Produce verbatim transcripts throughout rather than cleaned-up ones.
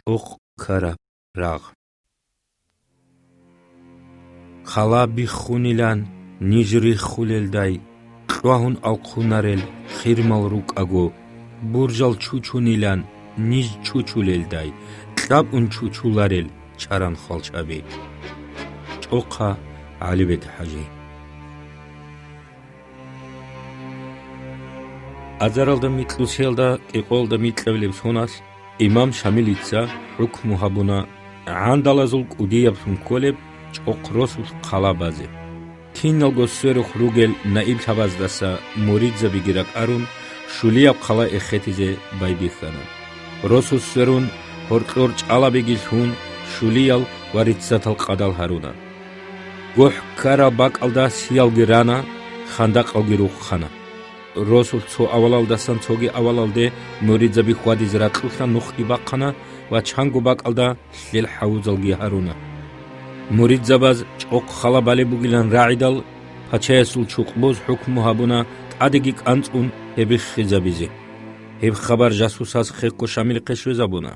ЧӀохъ ккараб рагъ. Хала биххунилан ниж риххулелдай, кьвагьун алхъунарел хирмал рукӀаго, буржал чучунилан ниж чучулелдай, кьабун чучуларел чаран хвалчаби. ЧӀохъа ГӀалибег-хӀажи. Азаралда микьусиялда кӀикъоялда микьабилеб соналъ имам Шамилица хӀукму гьабуна гӀандалазул кӀудияб лъун кколеб ЧӀохъ росулъ хала базе. Киналго сверухъ ругел наиблъабаздаса муридзабиги ракӀарун, Шулияб хъала эхетизе байбихьана. Росулъ сверун, гьоркьор чӀалабиги лъун, Шулиял ва Риццатал къадал гьаруна. ГохӀ ккараб бакӀалда сиялги рана, хандакъалги рухъана. Росулъ цо авалалдасан цоги авалалде муридзаби хьвадизе ракьулъан нухги бахъана ва чанго бакӀалда лъел хӀавузалги гьаруна. Муридзабаз ЧӀохъ хала балеб бугилан рагӀидал, пачаясул чукъбуз хӀукму гьабуна тӀадеги кӀанцӀун гьеб биххизабизе. Гьеб хабар жасусаз хехго Шамилихъе щвезабуна.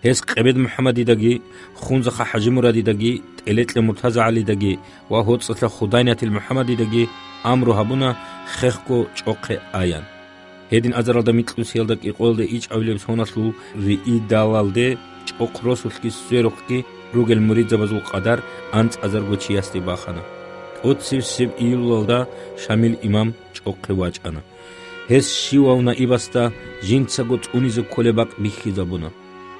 Гьес Къебед МухӀаммадидаги, Хунзахъа ХӀажимурадидаги, ТӀелекьа МуртазагӀалидаги ва ГьоцӀалъа Худайнатил МухӀаммадидаги амру гьабуна хехго ЧӀохъе аян. Гьедин азаралда микьусиялда кӀикъоялда ичӀабилеб соналъул риидалалде ЧӀохъ росулъги сверухъги ругел муридзабазул къадар анцӀазарго чиясде бахана. ТӀоцебесеб июлалда Шамил имам ЧӀохъе вачӀана. Гьес щивав наибасда жинцаго цӀунизе кколеб бакӀ бихьизабуна.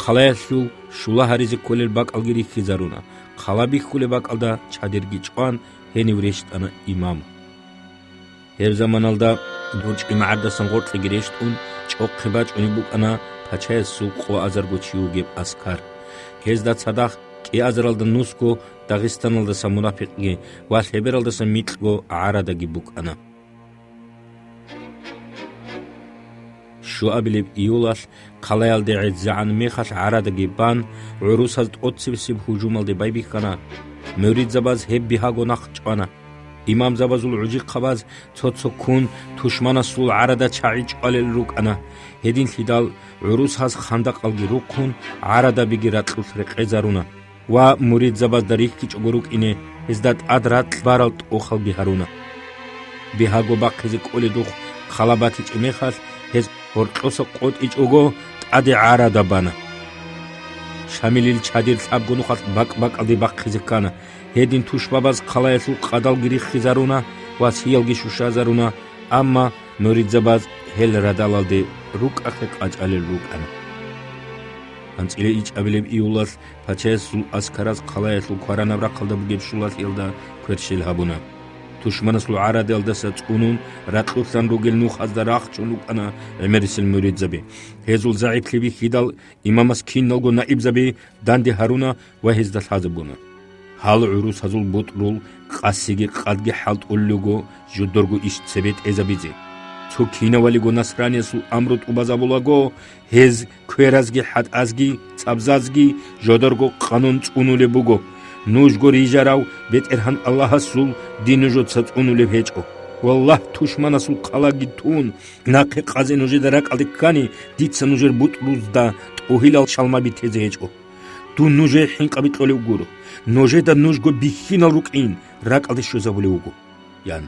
Хъалаялъул шула гьаризе кколел бакӀалги рихьизаруна. Хъала бихьулеб бакӀалда чадирги чӀван, гьенив рещтӀана имам. Гьеб заманалда дорчӀи магӀардасан гъоркьеги рещтӀун, ЧӀохъе бачӀунеб букӀана пачаясул къо азарго чи вугеб аскар. Гьезда цадахъ кӀиазаралда нусго Дагъистаналдаса мунапикъги ва лъебералдаса микьго гӀарадаги букӀана. Щуабилеб июлалъ хъалаялде гӀезегӀан мехалъ гӀарадаги бан, гӀурусаз тӀоцебесеб гьужумалде байбихьана. Муридзабаз гьеб бигьаго нахъ чӀвана. Имамзабазул гӀужихъабаз цо-цо ккун тушманасул гӀарада чагӀи чӀвалел рукӀана. Гьединлъидал гӀурусаз хандакъалги рухъун, гӀарадабиги ракьулъ рекъезаруна ва муридзабазда рихьичӀого рукӀине, гьезда тӀад ракь барал тӀохалги гьаруна. Бигьаго бахъизе кӀоледухъ хъала батичӀеб мехалъ, гьез гьоркьоса къотӀичӀого тӀаде гӀарада бана. Шамилил чадир лъабго нухалъ бакӀ-бакӀалде бахъизе ккана. Гьедин тушбабаз хъалаялъул къадалги риххизаруна ва сиялги щущазаруна, амма муридзабаз гьел радалалде рукӀахъе къачӀалел рукӀана. АнцӀила ичӀабилеб июлалъ пачаясул аскараз хъалаялъул кваранаб рахъалда бугеб шулалъиялда кверщел гьабуна. Тушманасул гӀарадалдаса цӀунун, ракьулъан ругел нухазда рахчун рукӀана гӀемерисел муридзаби. Гьезул загӀиплъи бихьидал, имамас киналго наибзаби данде гьаруна ва гьезда лъазабуна. Гьал гӀурусазул бутӀрул къасиги къадги хӀалтӀулел руго жодорго иш цебетӀезабизе. Цо кинавалиго насраниясул амру тӀубазабулаго, гьез кверазги хӀатӀазги цабзазги жодорго къанун цӀунулеб буго. Нужго рижарав БетӀергьан Аллагьасул дин нужеца цӀунулеб гьечӀо. Валлагь, тушманасул хъалаги тун, нахъе къазе нужеда ракӀалде ккани, дица нужер бутӀрузда тӀогьилал шалмаби тезе гьечӀо. Дун нужее хӀинкъаби кьолев гуро. Нужеда нужго бихьинал рукӀин ракӀалде щвезабулев вуго, – ян.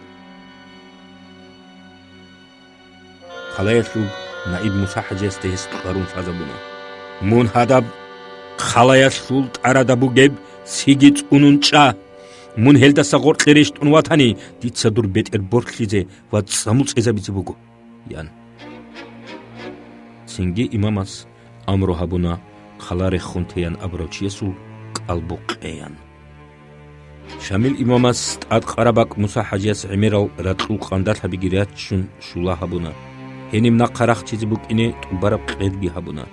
Хъалаялъул наиб Муса-хӀажиясда гьес кьварун лъазабуна: – Мун гьадаб хъалаялъул тӀарада бугеб сиги цӀунун чӀа. Мун гьелдаса гъоркье рещтӀун ватани, дица дур бетӀер борхьизе ва цӀамуцӀезабизе буго, – ян. Цинги имамас амру гьабуна хъала рехун теян абурав чиясул кӀал букъеян. Шамил имамас тӀадкъараб бакӀ Муса-хӀажияс гӀемерал ракьул къандалъабиги раччун шула гьабуна. Гьениб нахъа рахчизе букӀине тӀубараб къедги гьабуна.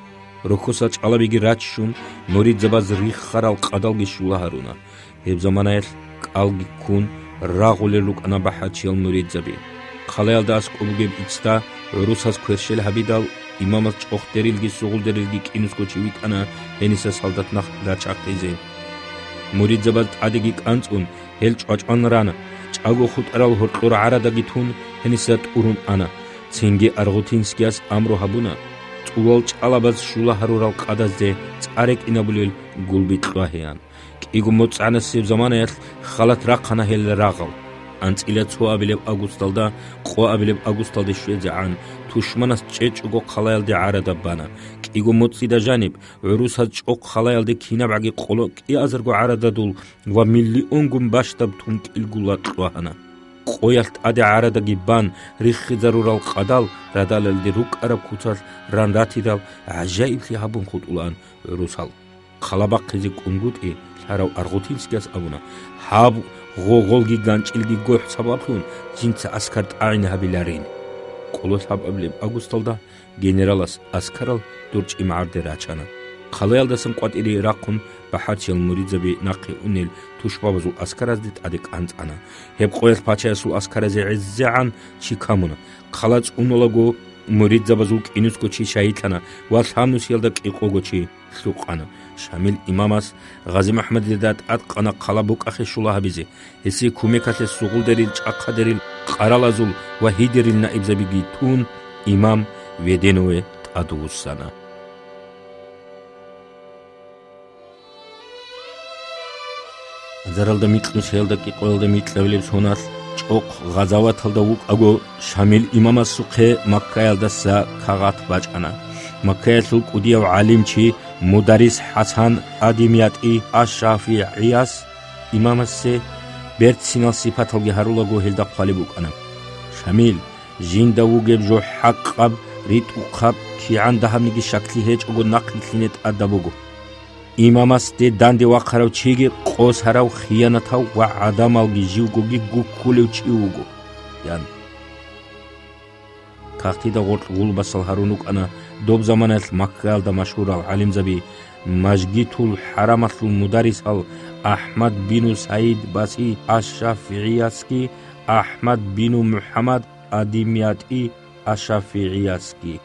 Рохьоса чӀалабиги раччун, муридзабаз риххарал къадалги шула гьаруна. Гьеб заманаялъ кӀалги ккун, рагъулел рукӀана бахӀарчиял муридзаби. Хъалаялда аскӀоб бугеб иццда гӀурусаз кверщел гьабидал, имамас чӀохдерилги сугъулдерилги кӀинусго чи витӀана гьениса солдат нах рачахъизе. Муридзабаз тӀадеги кӀанцӀун, гьел чӀвачӀван рана, чӀаго хутӀарал гьоркьор гӀарадаги тун, гьениса тӀурун ана. Цинги Аргъутинскияс амру гьабуна: – Улал чӀалабаз щула гьарурал къадазде цӀа рекӀинабулел гулби кьвагьеян. КӀиго моцӀанасеб заманаялъ халат рахъана гьел рагъал. АнцӀила цо абилеб августалда, къо абилеб августалде щвезегӀан, тушманас чӀечӀого хъалаялде гӀарада бана. КӀиго моцӀида жаниб, гӀурусаз чӀохъ хъалаялде кинабгӀаги къоло кӀиазарго гӀарададул ва миллионгун бащдаб тункӀил гула кьвагьана. Къоялъ тӀаде гӀарадаги бан риххизарурал къадал радалалде рукӀараб куцалъ ран ратидал гӀажаиблъи гьабун хутӀулаан гӀурусал. Хъала бахъизе КӀунгутӀи лъарав Аргъутинскияс абуна: «Гьаб гъогъолги ганчӀилги гохӀ сабаблъун жинца аскар тӀагӀин гьабиларин». Къоло лъабабилеб августалда генералас аскарал ДурчӀи магӀарде рачана. Хъалаялдасан къватӀире рахъун бахӀарчиял муридзаби нахъе унел тушбабазул аскаразде тӀаде кӀанцӀана. Гьеб къоялъ пачаясул аскаразе гӀезегӀан чи камуна. Хъала цӀунулаго муридзабазул кӀинусго чи шагьидлъана ва лъабнусиялда кӀикъого чи лъукъана. Шамил имамас ГъазимухӀаммадида тӀадкъана хъала букӀахъе щула гьабизе. Гьесие кумекалъе сугъулдерил чӀахъадерил къаралазул ва гьидерил наибзабиги тун, имам Веденове тӀадвуссана. Азаралда микьнусиялда кӀикъоялда микьабилеб соналъ чӀохъ гъазаваталда вукӀаго, Шамил имамасухъе Маккаялдаса кагъат бачӀана. Маккаялъул кӀудияв гӀалимчи мударрис ХӀасан АдимятӀи аш-ШафигӀияс имамасе берцинал сипаталги гьарулаго гьелда хъвалеб букӀана: «Шамил, жинда вугеб жо хӀакъаб, ритӀухъаб, кигӀан дагьабниги щаклъи гьечӀого нахъ рилълъине тӀадаб буго. Имамасде данде вахъарав чиги къосарав, хиянатав ва гӀадамалги живгоги гуккулев чи вуго», – ян. Кагътида гъоркь гъулбасал гьарун рукӀана доб заманаялъ Маккаялда машгьурал гӀалимзаби, Мажгитул ХӀарамалъул мударрисал АхӀмад бину Саид Баси аш-ШафигӀиясги АхӀмад бину МухӀаммад АдимятӀи аш-ШафигӀиясги.